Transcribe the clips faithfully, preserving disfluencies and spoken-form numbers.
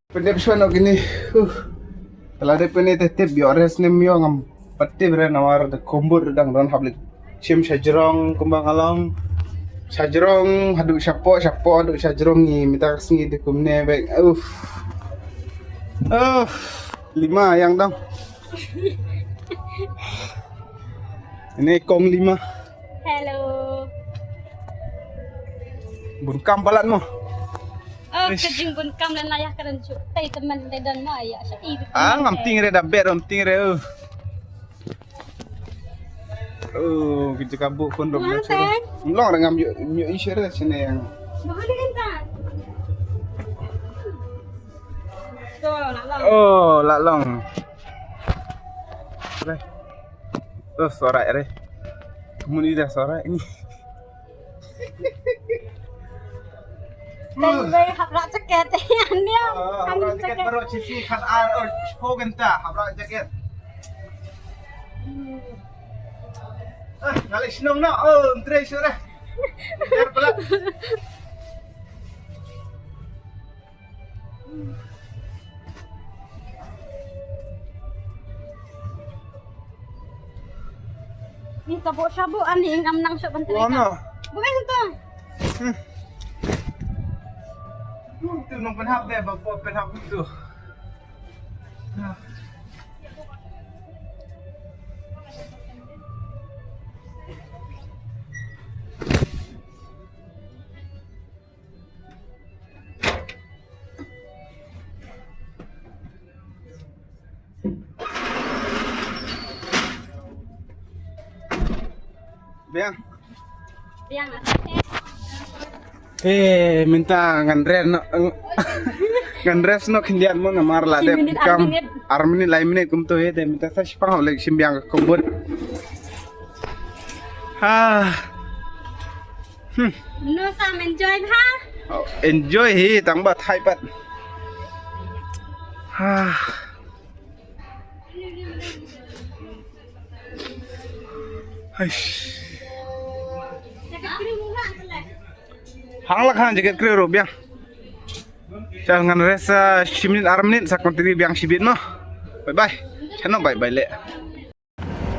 Pyndep shuwa noh kine. Huh. Te lada pyndep te tip ïoh rest ne ym ïoh ngam pat tip re namar da kombut dang don hap leit shim sha jrong kumba nga long. Sha jrong haduh shapoh, shapoh haduh sha jrong ngi mynta ka sngi te kumne bek. Uff. Uff. Lima ïang dang. Ine kong Lima. Hello. Bun kam palat mo. Oh, ish. Ka jingbun kam lane ïa ka dang shu. Tai teman dei don mo ïa sha i. Ah, ngam ting re da ber ngam ting re. Oh. Oh, kita kabu pun dong. Wah, sure. Teng. Long re ngam ïoh ïoh i sure sini yang. Bahani kan ta. Oh, la long. Re. Oh, sorak re. Kemudian dah sorak ni. Dei dei hap rak jaket. Yan dia. Ah, hap rak jaket baroh sisi khat ar, oh, shiphew kynta hap rak jaket. Ah, ngali shnong na. Oh, entre sure. Biar pelat. Ni ka bo shabu ani ngam nang shop ban. Wa terima. Ma. Bukan itu. Hmm. Tu nong penhap deh, bapa penhap tu. Biang. Biang. Eh, mynta ngan rest noh, ngan rest noh khyndiat mo namar la dep kam ar minit lai minit kumto eh, te mynta sa shipang hau lek shim biang ka kombut. Ha. Hmm. Mano sam enjoy ha? Oh, enjoy hi tang ba thai pat. Ha. Haish. Hang lak hang jaket kre ro biang. Chal ngan rest, ah, shi minit ar minit sa continue biang shibit mo. Bye bye. Chano bye bye le.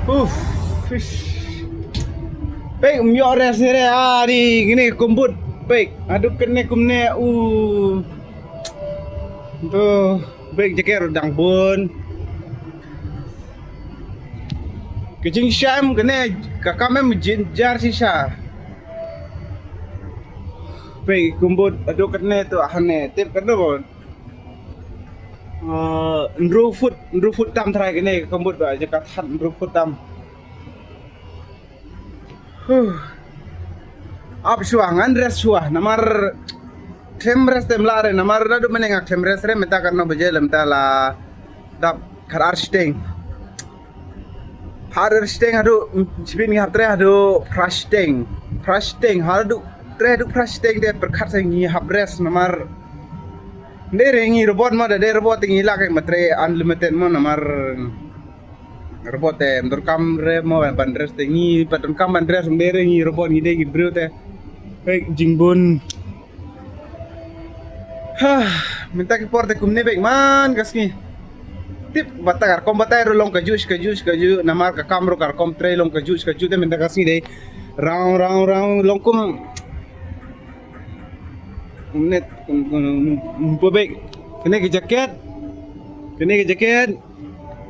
Uff, fish. Pek, ym ïoh rest ni re, ah, di, kine, kombut. Pek, aduk kene kumne, uh. Tu, pek, jaket dang bun. Ka jingshem, kene, ka kam em jin jar shisha. Pek, kombut, aduk kene tu, ah, ne, tip kene bun. Eh, hynriew foot, hynriew foot tam trai kine, ka kombut ba, jaka that hynriew foot tam. Huh. Ap shuwa, ngan rest shuwa, namar khlem rest te ym lah re, namar naduh mynne nga khlem rest re, mynta katno baje, mynta la dap khatar shiteng. Khatar shiteng haduh, mm, shibit ngi hap trei haduh phra shiteng. Phra shiteng, haduh trei haduh phra shiteng te pyrkhat sa ngi hap rest namar. Dei re ngi robot mo, da dei robot te ngi lah ka ma trei unlimited mo namar. Robot te ym donkam re mo ban rest te ngi pat donkam ban rest, ym dei re ngi robot, ngi dei ngi briew te. Pek jingbun. Ha, mynta ki por te kumne bek man ka sngi. Tip bata ka rukom batai ruh long kajuh kajuh kajuh namar ka kam ruh ka rukom trei long kajuh kajuh te mynta ka sngi dei. Round round round long kum. Net kum kum kum bek. Kene ki jaket. Kene ki jaket.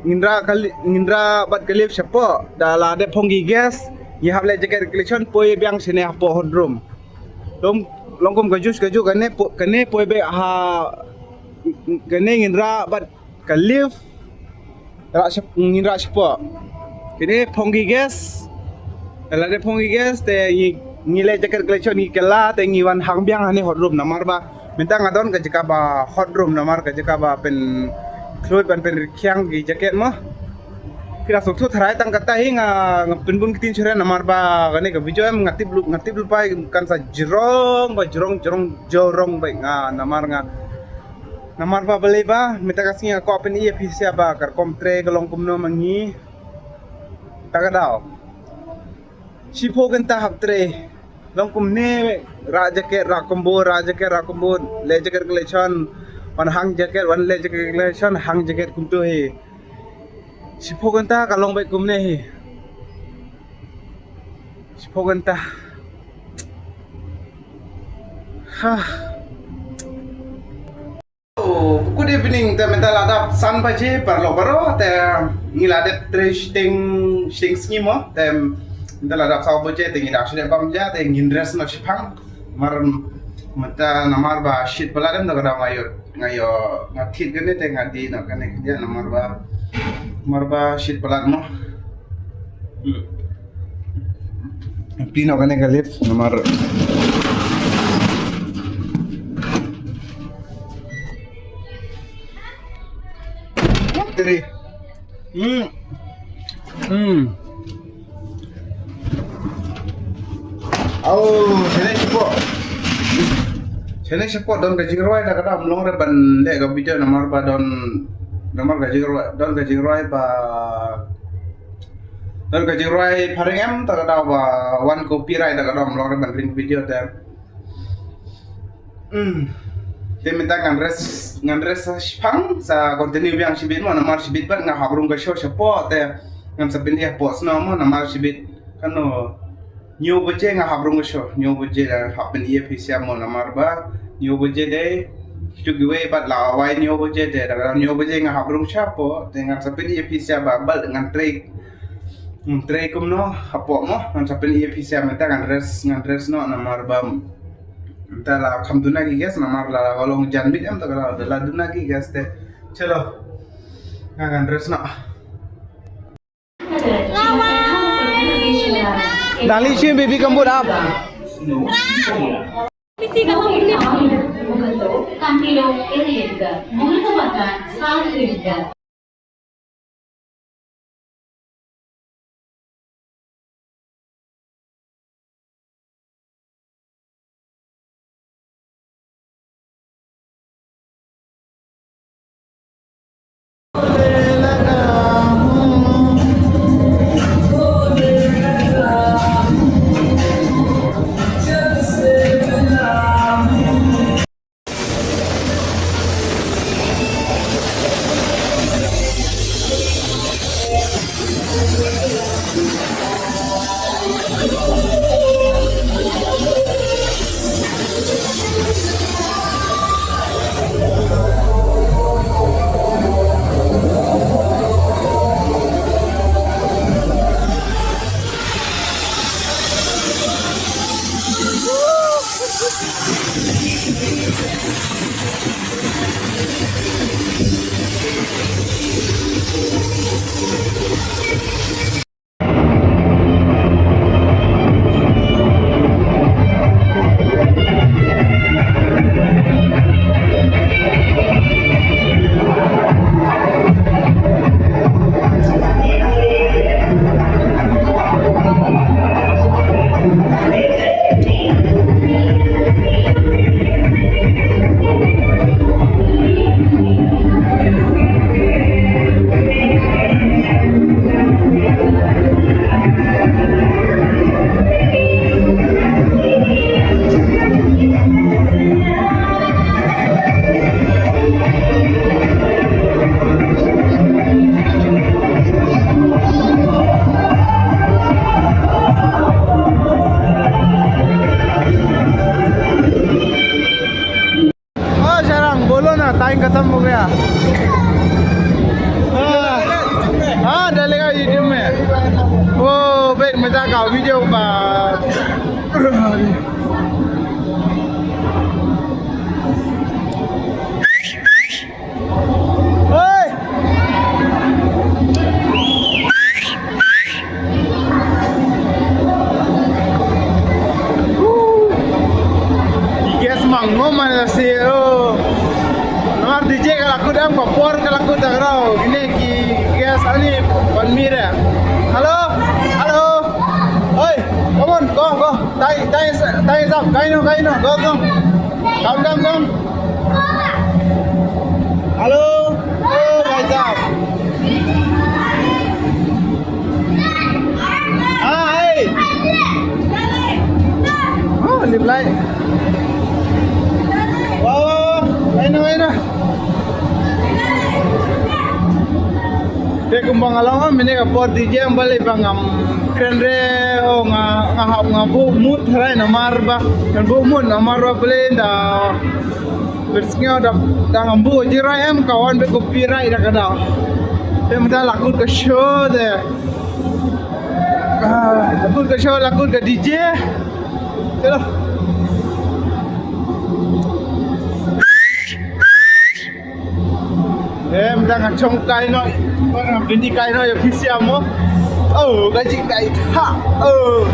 Ngin rah ka li-, ngin rah bad ka lift shapoh. Da la dep phong ki guest. Ngi hap leh jacket collection poi biang shane hapoh hot room. Long, long kum kajuh kajuh kane po-, kane poi bek ha, kane ngin rah bad ka lift. Rah shap-, ngin rah shapoh. Kane phong ki guest. Lada phong ki guest te ngi, ngi leh jacket collection ngi kylla te ngi wan hang biang hane hot room namar ba. Mynta nga don ka jaka ba hot room namar ka jaka ba pyn khlud ban pynrkhiang ki jacket mo. Phi la sngewthuh tharai tang kata hi nga, nga pynbun ktien shuh re namar ba kane ka video em nga tip lu, nga tip lypa kan sa jrong ba jrong jrong jrong ba nga namar nga. Namar ba balei ba mynta ka sngi nga kwah pyni ïa phi sha ba ka rukom trei ka long kumno ma ngi. Ta ka daw. Shiphew kynta hap trei. Long kumne, rah jacket, rah kumbu, rah jacket, rah kumbu, leh jacket ka leh shon, wan hang jacket, wan leh jacket ka leh shon, hang jacket kumtu hi. Shiphew kynta ka long beit kumne hi. Shiphew kynta. Ha. Oh, good evening. Te mynta la dap san baje paralok baroh, te ngi la dep trei shiteng, shiteng sngi mo. Te mynta la dap saw baje, te ngi dang shu dep bam ja, te ngin rest noh shiphang. Mar mynta namar ba shit palat em, da ka dang nga ïoh, nga ïoh, nga thied kane, te nga dih noh kane, kane namar ba, namar ba shit palat mo. Hmm. Pynïoh kane ka lift namar. Diri. Hmm. Hmm. Au, shane shapoh. Shane shapoh don ka jingrwai, da ka dang ym long re ban leh ka video namar ba don, namar ka jingrwai, don ka jingrwai ba Don ka jingrwai phareng em, ta ka daw ba wan copyright, ta ka daw ym long re ban ring video te. Hmm. Te mynta ngan rest, ngan rest sa shipang, sa continue biang shibit mo, namar shibit pat nga hap rung ka show shapoh te. Ngan sa pyni hapoh snow mo, namar shibit. Kano, hynñiew baje nga hap rung ka show, hynñiew baje da hap pyni ïa phi sha mo, namar ba hynñiew baje dei. Kitu kiwei pat la wai hynñiew baje te, da hynñiew baje nga hap rung shapoh, te ngan sa pyni ïa phi sha ba bal ngan trei. Hmm, trei kumno hapoh mo, ngan sa pyni ïa phi sha, mynta ngan rest, ngan rest noh namar ba mynta la kham duna ki guest, namar la ka long jan miet em, ta ka la, la duna ki guest te. Chalo. Nga ngan rest noh. Dang leit sha baby kam bud ap. ओ शरांग, बोलो ना, टाइम खत्म हो गया। हाँ, हाँ, डालेगा YouTube में। वो, बे, मजा का वीडियो बा। Oi! Guest mang ngo man la si, oh. Namar D J ka la kut em, ka por ka la kut, ta ka daw. Kine ki guest ani pan mira. Hello? Hello? Oi, come on, go, go. Time, time, time is up. Kaino, kaino, go, go. Come, come, come. Hello. Oh, भाई साहब. हाँ, hey. Lip lai. Wow, wow, wow. Ai na, ai na. Te kumba nga long mynne ka por D J balei ba ngam kren re, o nga, nga hap, nga buh mut hrai namar ba, nga buh mut namar ba balei da, bersngewbha da, da ngam buh jingrwai em, ka wan bad copyright da ka daw. Te mynta la kut ka show te. Ah, la kut ka show, la kut ka D J. Chalo. Em, dang chong kai noi. Barang bini kai noi ya pisiamo. Oh, gaji kai ha. Oh.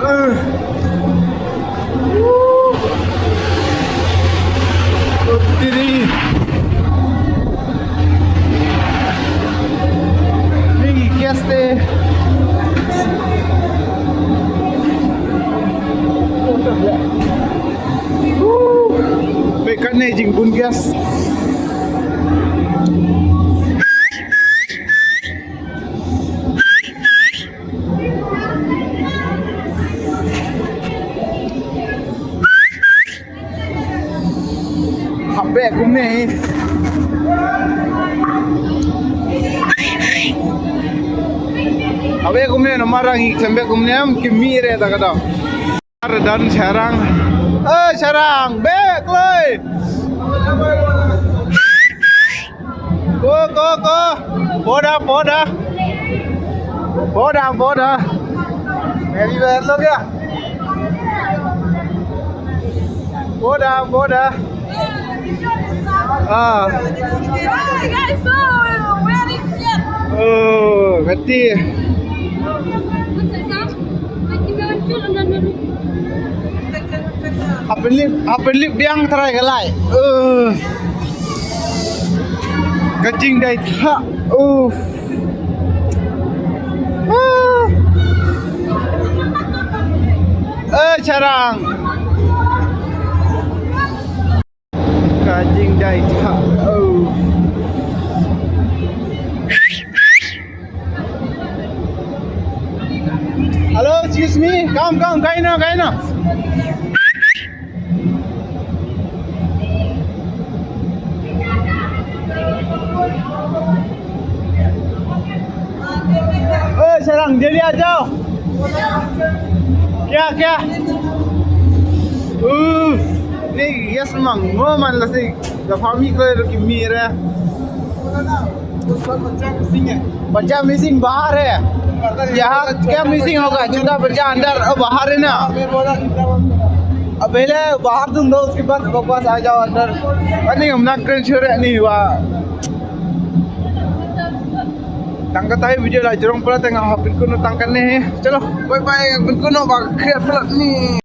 Uh. Woo. Diri. Ni guest te. Woo. Be katne jingbun guest. Hap beh kumne. Hap beh kumne, namar ngi khlem beh kumne em, ki mih re ta ka daw. Ar dan Sharang. Eh, Sharang, beh kloi. Ko, ko, ko. Poda, poda. Poda, poda. Happy birthday lo kya? Poda, poda. Ah. Hi, guys, so, where is yet? Oh, mati. Hapin lip, hapin lip biang trai ka lai. Uh. Ka jingdai tha. Uh. Uh. Eh, Sharang. Ka jingdai tha. Oh. Hello, excuse me. Come, come, kaino, kaino. Oye, Sharang, jodi a jao. Kya, kya? Uh, ni yes mang, mo man la si. La family ko ki mire. बच्चा मिसिंग बाहर है। यहाँ क्या मिसिंग होगा? जूता बच्चा अंदर, ओ, बाहर है ना। अब पहले बाहर तुम दो, उसके बाद वापस आ जाओ अंदर। Ani ngam nak kren sure ani wa. Tang katai video la jrong pula tang hapin kuno tang kane. Chalo, bye bye, hapin kuno ba kre pula ni.